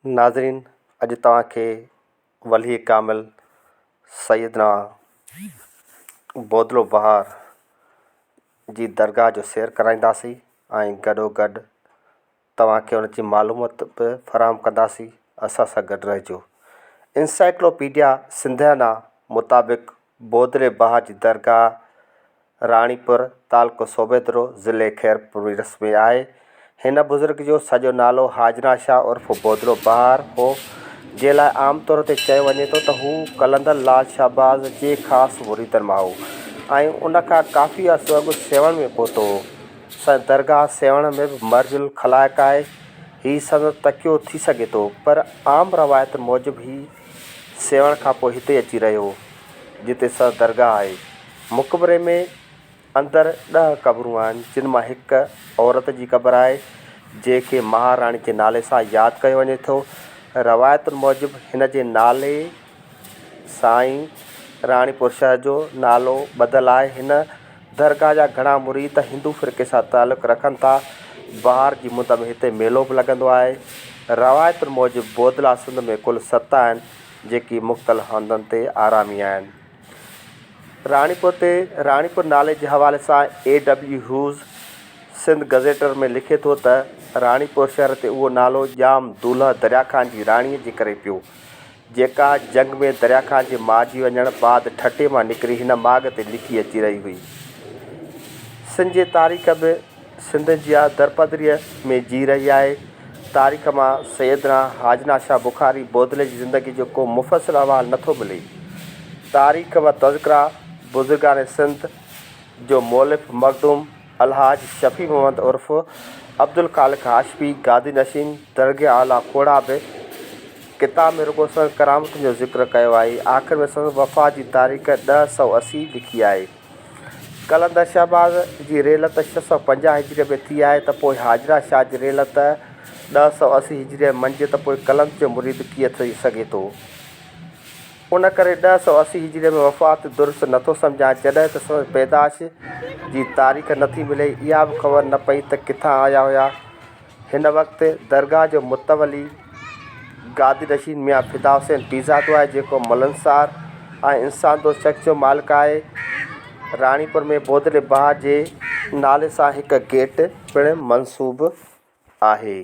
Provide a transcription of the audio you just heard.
ناظرين اڄ توهان کي ولي ڪامل سيدنا بودلو بهار جي درگاهه جو سير ڪرائينداسين ۽ گڏو گڏ توهان کي ان جي معلومات به فراهم ڪنداسين اسان سان گڏ رهجو انسائيڪلوپيڊيا سنڌيانا مطابق بودلي بهار جي درگاهه راڻيپور، تعلقو صوبيدرو، ضلعي خيرپور ميرس ۾ آهي. هن بزرگ جو سڄو نالو حاجنا شاهه عرف بودلو بهار هو، جنهن لاء عام طور تي چيو وڃي ٿو ته هو قلندر لعل شهباز جي خاص مريدن مان هو ۽ ان کان ڪافي عرصو اڳ سيوهڻ ۾ پهتو هو. سندس درگاهه سيوهڻ ۾ به مرج الخلائق آهي. هي سندس تڪيو ٿي سگهي ٿو، پر عام روايتن موجب هي سيوهڻ کان پوء هتي اچي رهيو هو، جتي سندس درگاهه آهي. مقبري ۾ اندر ڏهه قبرون آهن، جن مان هڪ عورت جي قبر آهي، جنهن کي مهاراڻي جي نالي سان ياد ڪيو وڃي ٿو. روايتن موجب هن جي نالي سان ئي راڻيپور شهر جو نالو ٻڌل آهي. هن درگاهه جا گهڻا مريد هندو فرقي سان تعلق رکن ٿا. بهار جي مند ۾ هتي ميلو به لڳندو آهي. روايتن موجب بودلا سنڌ ۾ ڪل ست آهن، جيڪي مختلف هنڌن تي آرامي آهن. راڻيپور تي راڻيپور نالي جي حوالي سان A W Hughes Sindh gazetteer ۾ لکي ٿو ته، راڻيپور شهر تي اهو نالو ڄام دولهه دريا خان جي راڻيء جي ڪري پيو، جيڪا جنگ ۾ دريا خان جي مارجي وڃڻ بعد ٺٽي مان نڪري هن ماڳ تي لڪي اچي رهي هئي. سنڌ جي تاريخ به سنڌ جيان درپدريء ۾ جي رهي آهي. تاريخ مان سيدنا حاجنا شاهه بخاري بودلي جي زندگيء جو ڪو مفصل احوال نه ٿو ملي. تاريخ و تذڪره بزرگان سنڌ جو مولف مخدوم الحاج شفيع محمد عرف عبدالخالق هاشمي گادي نشين درگاهه اعليٰ کوڙا به ڪتاب ۾ رڳو سندس ڪرامتن جو ذڪر ڪيو آهي. آخر ۾ سندس وفات جي تاريخ 1080 لکي آهي. قلندر شهباز جي رحلت 650 هجريء ۾ ٿي آهي ته پوء حاجره شاهه جي رحلت 1080 هجريء ۾ مڃجي ته پوء قلندر جو مريد ڪيئن ٿي سگهي ٿو؟ ان ڪري 1080 هجريء ۾ وفات درست نٿو سمجهان جڏهن ته سندس پيدائش جي تاريخ نٿي ملي اها به خبر نه پئي ته ڪٿان آيا هيا. هن وقت درگاهه جو متولي گادي نشين ميان فدا حسين پيرزادو آهي، جيڪو ملنسار ۽ انسان دوست شخص جو مالڪ آهي. راڻيپور ۾ بودلي باهه جي نالي سان هڪ گيٽ پڻ منسوب آهي.